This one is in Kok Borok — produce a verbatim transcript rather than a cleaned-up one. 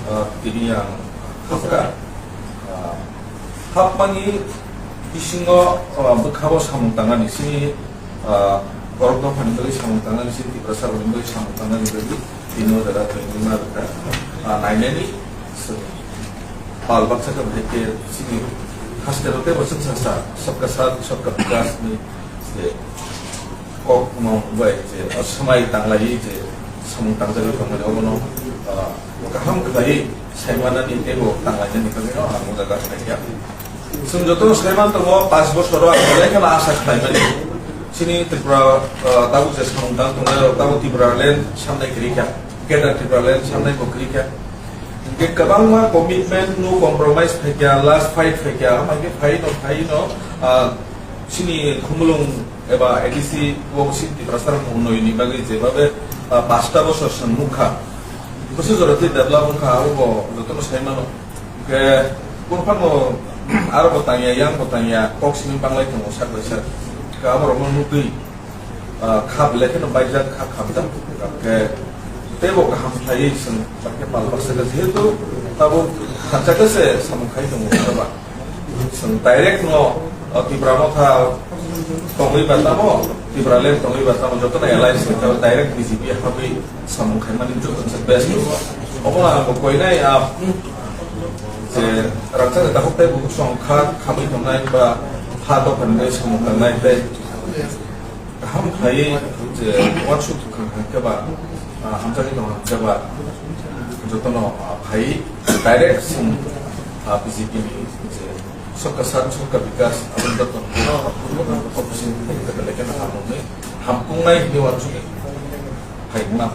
Ah, tini ang hapkha. Ah, hapmani bisingo, ah, bwkhao samung tangnani sini, ah, borok dophani bagwi samung tangnani sini, Tiprasa rokni bagwi samung tangnani bagwi tini o jaga tongwi ma rwkha. Ah, nainani sini pal baksa khe bahai khe sini haste rote bo chwngsa sa sabka saath sabka vikas ni je kok no bai je, o, swmai tanglai je samung tangjagwi tongmani obono, ah, kaham khlaiwi saimanani teibo tanglainani bagwino ang o jaga khlaikha. Chwng jotono saiman tongo, panch bosoro ang belai kheno asa khlaimani. Chini Tripura, ah, tabuk je samung tang tongnai rok, tabuk Tipraland samnai kwrwi kha, Greater Tipraland samnai bo kwrwi kha. Hingke kwbangma commitment, no compromise phaikha, last fight phaikha, hingke phaino, phaino, ah, chini Khumulwng eba A D C o sini Tiprasa rok unnoyonni bagwi jebabe, ah, pasta bosor chwng nukha. Bwswk jora tei develop wngkha, abo bo jotono sai mano. Hingke buphangno aro bo tangya, yang bo tangya, kok simi banglai tongo sak bai sak. Hingke abo rokno nukgwi, ah, kha belai kheno baijak, kha khamjak. Hingke teibo kaham khlaiwi chwng, hingke mal baksa khe jehetu tabuk khansa khe se samung khai tongo, hwnba? Chwng direct no, o, Tipra Motha tongwi ba tamo, Tipraland tongwi ba tamo, jotono alliance ni tamo direct B J P habwi samung khaimani joto se best. Obono ang bo koinai, ah, je rangchak ni takhuk tei bukhuk song kha khamwi tongnai ba ha dophani bai samung tangnai tei kaham khlaiwi je uansuk thwkha hwnkhe ba, ah, hamjagwi tongkha hwnkhe ba, jotono, ah, phaiwi direct chwng, ah, B J P ni je Sabka Saath Sabka Vikas aboni jotono opposition khe belai kheno hamjaknai, hamkungnai hinwi uansukwi phai wngna.